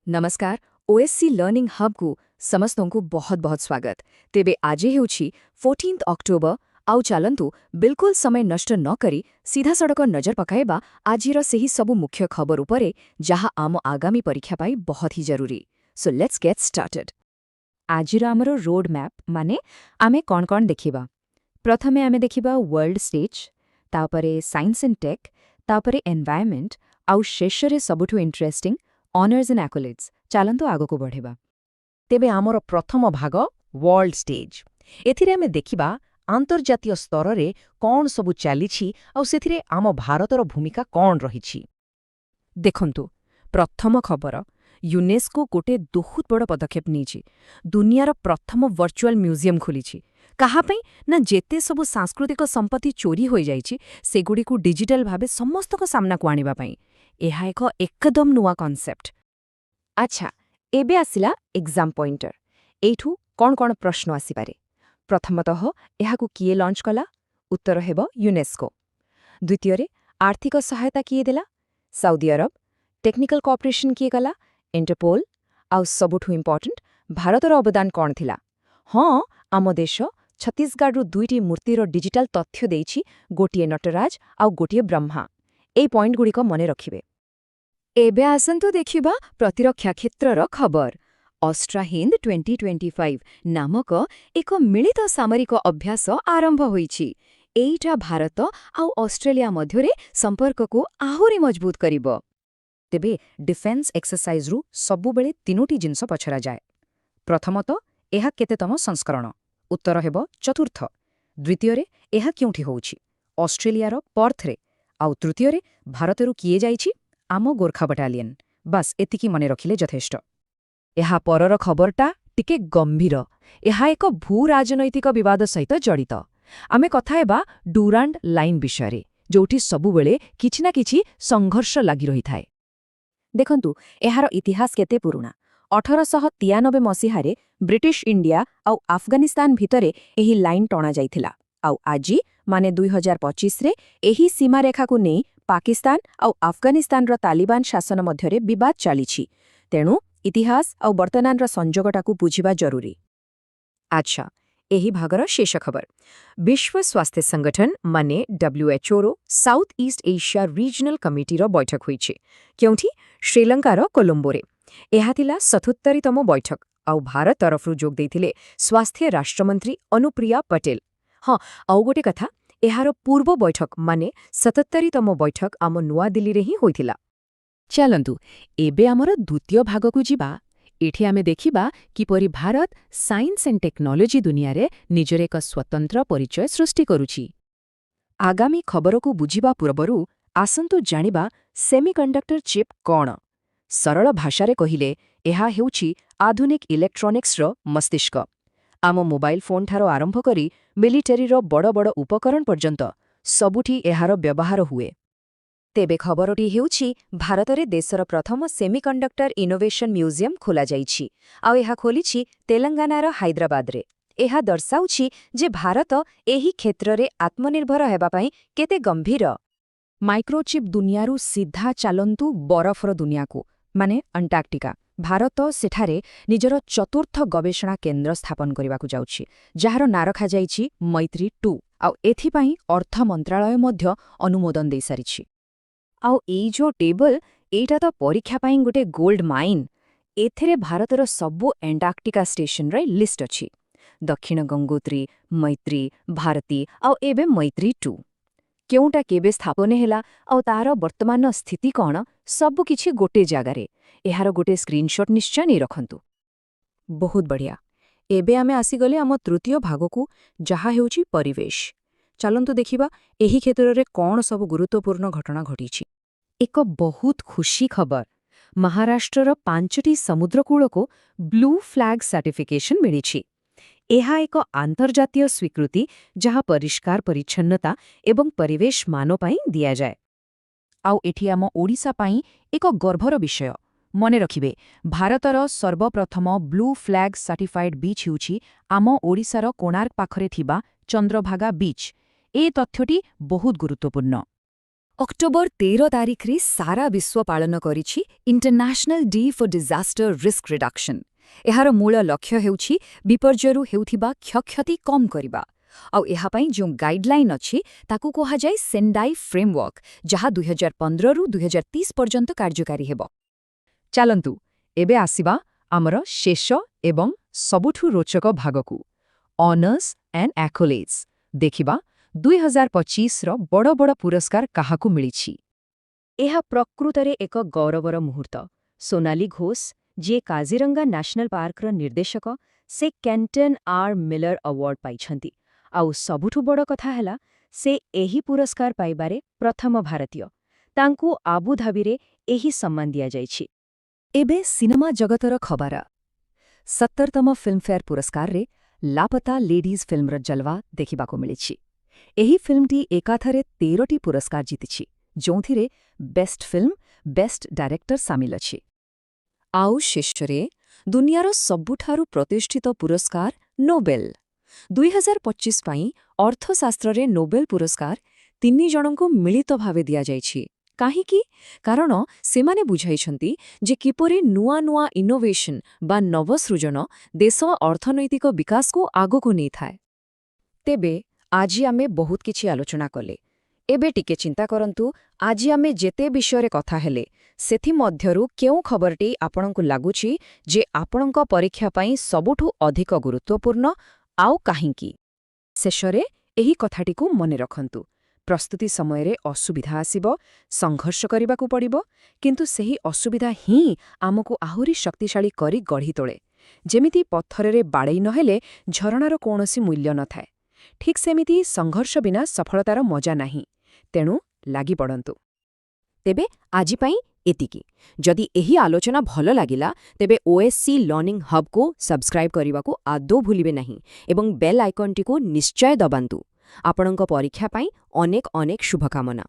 ନମସ୍କାର, ଓଏସସି ଲର୍ଣ୍ଣିଂ ହବ୍କୁ ସମସ୍ତଙ୍କୁ ବହୁତ ବହୁତ ସ୍ୱାଗତ। ତେବେ ଆଜି ହେଉଛି 14 ଅକ୍ଟୋବର ଆଉ ଚାଲନ୍ତୁ, ବିଲକୁଲ ସମୟ ନଷ୍ଟ ନ କରି ସିଧାସଳଖ ନଜର ପକାଇବା ଆଜିର ସେହି ସବୁ ମୁଖ୍ୟ ଖବର ଉପରେ, ଯାହା ଆମ ଆଗାମୀ ପରୀକ୍ଷା ପାଇଁ ବହୁତ ହି ଜରୁରୀ। So let's get started. ଆଜିର ଆମର ରୋଡ୍ ମ୍ୟାପ୍, ମାନେ ଆମେ କ'ଣ କ'ଣ ଦେଖିବା। ପ୍ରଥମେ ଆମେ ଦେଖିବା ୱାର୍ଲଡ ଷ୍ଟେଜ୍, ତାପରେ ସାଇନ୍ସ ଆଣ୍ଡ ଟେକ୍, ତାପରେ ଏନ୍ଭାୟରମେଣ୍ଟ ଆଉ ଶେଷରେ ସବୁଠୁ ଇଣ୍ଟରେଷ୍ଟିଂ ଅନର୍ସ ଆଣ୍ଡ ଆକୋଲେଡ୍ସ। ଚାଲନ୍ତୁ ଆଗକୁ ବଢ଼ିବା। ତେବେ ଆମର ପ୍ରଥମ ଭାଗ ୱାର୍ଲଡ ଷ୍ଟେଜ୍। ଏଥିରେ ଆମେ ଦେଖିବା ଆନ୍ତର୍ଜାତୀୟ ସ୍ତରରେ କ'ଣ ସବୁ ଚାଲିଛି ଆଉ ସେଥିରେ ଆମ ଭାରତର ଭୂମିକା କ'ଣ ରହିଛି। ଦେଖନ୍ତୁ, ପ୍ରଥମ ଖବର। ୟୁନେସ୍କୋ ଗୋଟେ ବହୁତ ବଡ଼ ପଦକ୍ଷେପ ନେଇଛି। ଦୁନିଆର ପ୍ରଥମ ଭର୍ଚୁଆଲ ମ୍ୟୁଜିୟମ୍ ଖୋଲିଛି। କାହା ପାଇଁ ନା, ଯେତେ ସବୁ ସାଂସ୍କୃତିକ ସମ୍ପତ୍ତି ଚୋରି ହୋଇଯାଇଛି, ସେଗୁଡ଼ିକୁ ଡିଜିଟାଲ ଭାବେ ସମସ୍ତଙ୍କ ସାମ୍ନାକୁ ଆଣିବା ପାଇଁ। ଏହା ଏକ ଏକଦମ ନୂଆ କନସେପ୍ଟ। ଆଚ୍ଛା, ଏବେ ଆସିଲା ଏକ୍ଜାମ୍ ପଏଣ୍ଟର। ଏଇଠୁ କ'ଣ କ'ଣ ପ୍ରଶ୍ନ ଆସିପାରେ? ପ୍ରଥମତଃ, ଏହାକୁ କିଏ ଲଞ୍ଚ କଲା? ଉତ୍ତର ହେବ ୟୁନେସ୍କୋ। ଦ୍ୱିତୀୟରେ, ଆର୍ଥିକ ସହାୟତା କିଏ ଦେଲା? Saudi Arab. ଟେକ୍ନିକାଲ କୋଅପରେସନ କିଏ କଲା? ଇଣ୍ଟରପୋଲ। ଆଉ ସବୁଠୁ ଇମ୍ପର୍ଟାଣ୍ଟ, ଭାରତର ଅବଦାନ କ'ଣ ଥିଲା? ହଁ, ଆମ ଦେଶ ଛତିଶଗଡ଼ରୁ ଦୁଇଟି ମୂର୍ତ୍ତିର ଡିଜିଟାଲ ତଥ୍ୟ ଦେଇଛି, ଗୋଟିଏ ନଟରାଜ ଆଉ ଗୋଟିଏ ବ୍ରହ୍ମା। ଏଇ ପଏଣ୍ଟଗୁଡ଼ିକ ମନେ ରଖିବେ। ଏବେ ଆସନ୍ତୁ ଦେଖିବା ପ୍ରତିରକ୍ଷା କ୍ଷେତ୍ରର ଖବର। ଅଷ୍ଟ୍ରା ହିନ୍ଦ 2025 ନାମକ ଏକ ମିଳିତ ସାମରିକ ଅଭ୍ୟାସ ଆରମ୍ଭ ହୋଇଛି। ଏଇଟା ଭାରତ ଆଉ ଅଷ୍ଟ୍ରେଲିଆ ମଧ୍ୟରେ ସମ୍ପର୍କକୁ ଆହୁରି ମଜବୁତ କରିବ। ତେବେ ଡିଫେନ୍ସ ଏକ୍ସରସାଇଜରୁ ସବୁବେଳେ ତିନୋଟି ଜିନିଷ ପଚରାଯାଏ। ପ୍ରଥମତଃ, ଏହା କେତେତମ ସଂସ୍କରଣ? ଉତ୍ତର ହେବ ଚତୁର୍ଥ। ଦ୍ୱିତୀୟରେ, ଏହା କେଉଁଠି ହେଉଛି? ଅଷ୍ଟ୍ରେଲିଆର ପର୍ଥରେ। ଆଉ ତୃତୀୟରେ, ଭାରତରୁ କିଏ ଯାଇଛି? ଆମ ଗୋର୍ଖା ବଟାଲିୟନ। ବାସ୍, ଏତିକି ମନେ ରଖିଲେ ଯଥେଷ୍ଟ। ଏହା ପରର ଖବରଟା ଟିକେ ଗମ୍ଭୀର। ଏହା ଏକ ଭୂରାଜନୈତିକ ବିବାଦ ସହିତ ଜଡ଼ିତ। ଆମେ କଥା ହେବା ଡୁରାଣ୍ଡ ଲାଇନ୍ ବିଷୟରେ, ଯୋଉଠି ସବୁବେଳେ କିଛି ନା କିଛି ସଂଘର୍ଷ ଲାଗି ରହିଥାଏ। ଦେଖନ୍ତୁ, ଏହାର ଇତିହାସ କେତେ ପୁରୁଣା। 1893 ମସିହାରେ ବ୍ରିଟିଶ ଇଣ୍ଡିଆ ଆଉ ଆଫଗାନିସ୍ତାନ ଭିତରେ ଏହି ଲାଇନ୍ ଟଣାଯାଇଥିଲା। ଆଉ ଆଜି, ମାନେ 2025ରେ, ଏହି ସୀମାରେଖାକୁ ନେଇ ପାକିସ୍ତାନ ଆଉ ଆଫଗାନିସ୍ତାନର ତାଲିବାନ ଶାସନ ମଧ୍ୟରେ ବିବାଦ ଚାଲିଛି। ତେଣୁ ଇତିହାସ ଆଉ ବର୍ତ୍ତମାନର ସଂଯୋଗଟାକୁ ବୁଝିବା ଜରୁରୀ। ଆଚ୍ଛା, ଏହି ଭାଗର ଶେଷ ଖବର। ବିଶ୍ୱ ସ୍ୱାସ୍ଥ୍ୟ ସଂଗଠନ ମାନେ ଡବ୍ଲ୍ୟୁଏଚ୍ଓର ସାଉଥ୍ ଇଷ୍ଟ ଏସିଆ ରିଜନାଲ କମିଟିର ବୈଠକ ହୋଇଛି। କେଉଁଠି? ଶ୍ରୀଲଙ୍କାର କୋଲମ୍ବୋରେ। ଏହା ଥିଲା 77ତମ ବୈଠକ ଆଉ ଭାରତ ତରଫରୁ ଯୋଗ ଦେଇଥିଲେ ସ୍ୱାସ୍ଥ୍ୟ ରାଷ୍ଟ୍ରମନ୍ତ୍ରୀ ଅନୁପ୍ରିୟା ପଟେଲ। ହଁ, ଆଉ ଗୋଟେ କଥା, ଏହାର ପୂର୍ବ ବୈଠକ ମାନେ 77ତମ ବୈଠକ ଆମ ନୂଆଦିଲ୍ଲୀରେ ହିଁ ହୋଇଥିଲା। ଚାଲନ୍ତୁ, ଏବେ ଆମର ଦ୍ୱିତୀୟ ଭାଗକୁ ଯିବା। ଏଠି ଆମେ ଦେଖିବା କିପରି ଭାରତ ସାଇନ୍ସ ଆଣ୍ଡ ଟେକ୍ନୋଲୋଜି ଦୁନିଆରେ ନିଜର ଏକ ସ୍ୱତନ୍ତ୍ର ପରିଚୟ ସୃଷ୍ଟି କରୁଛି। ଆଗାମୀ ଖବରକୁ ବୁଝିବା ପୂର୍ବରୁ ଆସନ୍ତୁ ଜାଣିବା ସେମିକଣ୍ଡକ୍ଟର ଚିପ୍ କ'ଣ। ସରଳ ଭାଷାରେ କହିଲେ, ଏହା ହେଉଛି ଆଧୁନିକ ଇଲେକ୍ଟ୍ରୋନିକ୍ସର ମସ୍ତିଷ୍କ। ଆମ ମୋବାଇଲ ଫୋନ୍ଠାରୁ ଆରମ୍ଭ କରି ମିଲିଟାରୀର ବଡ଼ ବଡ଼ ଉପକରଣ ପର୍ଯ୍ୟନ୍ତ ସବୁଠି ଏହାର ବ୍ୟବହାର ହୁଏ। ତେବେ ଖବରଟି ହେଉଛି, ଭାରତରେ ଦେଶର ପ୍ରଥମ ସେମିକଣ୍ଡକ୍ଟର ଇନୋଭେସନ ମ୍ୟୁଜିୟମ୍ ଖୋଲାଯାଇଛି ଆଉ ଏହା ଖୋଲିଛି ତେଲେଙ୍ଗାନାର ହାଇଦ୍ରାବାଦରେ। ଏହା ଦର୍ଶାଉଛି ଯେ ଭାରତ ଏହି କ୍ଷେତ୍ରରେ ଆତ୍ମନିର୍ଭର ହେବା ପାଇଁ କେତେ ଗମ୍ଭୀର। ମାଇକ୍ରୋଚିପ୍ ଦୁନିଆରୁ ସିଧା ଚାଲନ୍ତୁ ବରଫର ଦୁନିଆକୁ, ମାନେ ଆଣ୍ଟାର୍କଟିକା। ଭାରତ ସେଠାରେ ନିଜର ଚତୁର୍ଥ ଗବେଷଣା କେନ୍ଦ୍ର ସ୍ଥାପନ କରିବାକୁ ଯାଉଛି, ଯାହାର ନାଁ ରଖାଯାଇଛି ମୈତ୍ରୀ 2। ଆଉ ଏଥିପାଇଁ ଅର୍ଥ ମନ୍ତ୍ରାଳୟ ମଧ୍ୟ ଅନୁମୋଦନ ଦେଇସାରିଛି। ଆଉ ଏଇ ଯୋଉ ଟେବଲ୍, ଏଇଟା ତ ପରୀକ୍ଷା ପାଇଁ ଗୋଟେ ଗୋଲ୍ଡ ମାଇନ୍। ଏଥିରେ ଭାରତର ସବୁ ଆଣ୍ଟାର୍କଟିକା ଷ୍ଟେସନର ଲିଷ୍ଟ ଅଛି। ଦକ୍ଷିଣ ଗଙ୍ଗୋତ୍ରୀ, ମୈତ୍ରୀ, ଭାରତୀ ଆଉ ଏବେ ମୈତ୍ରୀ 2। କେଉଁଟା କେବେ ସ୍ଥାପନ ହେଲା ଆଉ ତାର ବର୍ତ୍ତମାନର ସ୍ଥିତି କ'ଣ, ସବୁକିଛି ଗୋଟେ ଜାଗାରେ। ଏହାର ଗୋଟେ ସ୍କ୍ରିନଶଟ୍ ନିଶ୍ଚୟ ନେଇ ରଖନ୍ତୁ। ବହୁତ ବଢ଼ିଆ। ଏବେ ଆମେ ଆସିଗଲେ ଆମ ତୃତୀୟ ଭାଗକୁ, ଯାହା ହେଉଛି ପରିବେଶ। ଚାଲନ୍ତୁ ଦେଖିବା ଏହି କ୍ଷେତ୍ରରେ କ'ଣ ସବୁ ଗୁରୁତ୍ୱପୂର୍ଣ୍ଣ ଘଟଣା ଘଟିଛି। ଏକ ବହୁତ ଖୁସି ଖବର। ମହାରାଷ୍ଟ୍ରର ପାଞ୍ଚଟି ସମୁଦ୍ରକୂଳକୁ ବ୍ଲୁ ଫ୍ଲାଗ ସାର୍ଟିଫିକେସନ ମିଳିଛି। ଏହା ଏକ ଆନ୍ତର୍ଜାତୀୟ ସ୍ୱୀକୃତି, ଯାହା ପରିଷ୍କାର ପରିଚ୍ଛନ୍ନତା ଏବଂ ପରିବେଶ ମାନ ପାଇଁ ଦିଆଯାଏ। ଆଉ ଏଠି ଆମ ଓଡ଼ିଶା ପାଇଁ ଏକ ଗର୍ବର ବିଷୟ। ମନେ ରଖିବେ, ଭାରତର ସର୍ବପ୍ରଥମ ବ୍ଲୁ ଫ୍ଲାଗ ସାର୍ଟିଫାଇଡ୍ ବିଚ୍ ହେଉଛି ଆମ ଓଡ଼ିଶାର କୋଣାର୍କ ପାଖରେ ଥିବା ଚନ୍ଦ୍ରଭାଗା ବିଚ୍। ଏ ତଥ୍ୟଟି ବହୁତ ଗୁରୁତ୍ୱପୂର୍ଣ୍ଣ। ଅକ୍ଟୋବର 13 ତାରିଖରେ ସାରା ବିଶ୍ୱ ପାଳନ କରିଛି International Day for Disaster Risk Reduction। ଏହାର ମୂଳ ଲକ୍ଷ୍ୟ ହେଉଛି ବିପର୍ଯ୍ୟୟରୁ ହେଉଥିବା କ୍ଷୟକ୍ଷତି କମ୍ କରିବା। ଆଉ ଏହା ପାଇଁ ଯେଉଁ ଗାଇଡଲାଇନ୍ ଅଛି, ତାକୁ କୁହାଯାଏ ସେଣ୍ଡାଇ ଫ୍ରେମୱାର୍କ, ଯାହା 2015ରୁ 2030 ପର୍ଯ୍ୟନ୍ତ କାର୍ଯ୍ୟକାରୀ ହେବ। ଚାଲନ୍ତୁ, ଏବେ ଆସିବା ଆମର ଶେଷ ଏବଂ ସବୁଠୁ ରୋଚକ ଭାଗକୁ, ଅନର୍ସ ଆଣ୍ଡ ଆକୋଲେଡ୍ସ। ଦେଖିବା 2025ର ବଡ଼ ବଡ଼ ପୁରସ୍କାର କାହାକୁ ମିଳିଛି। ଏହା ପ୍ରକୃତରେ ଏକ ଗୌରବର ମୁହୂର୍ତ୍ତ। ସୋନାଲି ଘୋଷ, ଯିଏ କାଜିରଙ୍ଗା ନ୍ୟାସନାଲ ପାର୍କର ନିର୍ଦ୍ଦେଶକ, ସେ କେଣ୍ଟନ୍ ଆର୍ ମିଲର ଆୱାର୍ଡ ପାଇଛନ୍ତି। ଆଉ ସବୁଠୁ ବଡ଼ କଥା ହେଲା, ସେ ଏହି ପୁରସ୍କାର ପାଇବାରେ ପ୍ରଥମ ଭାରତୀୟ। ତାଙ୍କୁ ଆବୁଧାବିରେ ଏହି ସମ୍ମାନ ଦିଆଯାଇଛି। ଏବେ ସିନେମା ଜଗତର ଖବର। 70ତମ ଫିଲ୍ମଫେୟାର ପୁରସ୍କାରରେ ଲାପତା ଲେଡିଜ୍ ଫିଲ୍ମର ଜଲୱା ଦେଖିବାକୁ ମିଳିଛି। ଏହି ଫିଲ୍ମଟି ଏକାଥରେ 13ଟି ପୁରସ୍କାର ଜିତିଛି, ଯେଉଁଥିରେ ବେଷ୍ଟ ଫିଲ୍ମ, ବେଷ୍ଟ ଡାଇରେକ୍ଟର ସାମିଲ ଅଛି। ଆଉ ଶେଷରେ ଦୁନିଆର ସବୁଠାରୁ ପ୍ରତିଷ୍ଠିତ ପୁରସ୍କାର ନୋବେଲ। 2025 ପାଇଁ ଅର୍ଥଶାସ୍ତ୍ରରେ ନୋବେଲ ପୁରସ୍କାର ତିନି ଜଣଙ୍କୁ ମିଳିତ ଭାବେ ଦିଆଯାଇଛି। କାହିଁକି? କାରଣ ସେମାନେ ବୁଝାଇଛନ୍ତି ଯେ କିପରି ନୂଆ ନୂଆ ଇନୋଭେସନ୍ ବା ନବସୃଜନ ଦେଶ ଅର୍ଥନୈତିକ ବିକାଶକୁ ଆଗକୁ ନେଇଥାଏ। ତେବେ ଆଜି ଆମେ ବହୁତ କିଛି ଆଲୋଚନା କଲେ। ଏବେ ଟିକେ ଚିନ୍ତା କରନ୍ତୁ, ଆଜି ଆମେ ଯେତେ ବିଷୟରେ କଥା ହେଲେ, ସେଥିମଧ୍ୟରୁ କେଉଁ ଖବରଟି ଆପଣଙ୍କୁ ଲାଗୁଛି ଯେ ଆପଣଙ୍କ ପରୀକ୍ଷା ପାଇଁ ସବୁଠୁ ଅଧିକ ଗୁରୁତ୍ୱପୂର୍ଣ୍ଣ, ଆଉ କାହିଁକି? ଶେଷରେ ଏହି କଥାଟିକୁ ମନେ ରଖନ୍ତୁ। ପ୍ରସ୍ତୁତି ସମୟରେ ଅସୁବିଧା ଆସିବ, ସଂଘର୍ଷ କରିବାକୁ ପଡ଼ିବ, କିନ୍ତୁ ସେହି ଅସୁବିଧା ହିଁ ଆମକୁ ଆହୁରି ଶକ୍ତିଶାଳୀ କରି ଗଢ଼ି ତୋଳେ। ଯେମିତି ପଥରରେ ବାଡ଼େଇ ନହେଲେ ଝରଣାର କୌଣସି ମୂଲ୍ୟ ନଥାଏ, ଠିକ୍ ସେମିତି ସଂଘର୍ଷ ବିନା ସଫଳତାର ମଜା ନାହିଁ। ତେଣୁ ଲାଗିପଡ଼ନ୍ତୁ। ତେବେ ଆଜି ପାଇଁ ଏତିକି। ଯଦି ଏହି ଆଲୋଚନା ଭଲ ଲାଗିଲା, ତେବେ ଓଏସ୍ସି ଲର୍ଣ୍ଣିଂ ହବ୍କୁ ସବସ୍କ୍ରାଇବ୍ କରିବାକୁ ଆଦୌ ଭୁଲିବେ ନାହିଁ ଏବଂ ବେଲ୍ ଆଇକନ୍ଟିକୁ ନିଶ୍ଚୟ ଦବାନ୍ତୁ। ଆପଣଙ୍କ ପରୀକ୍ଷା ପାଇଁ ଅନେକ ଅନେକ ଶୁଭକାମନା।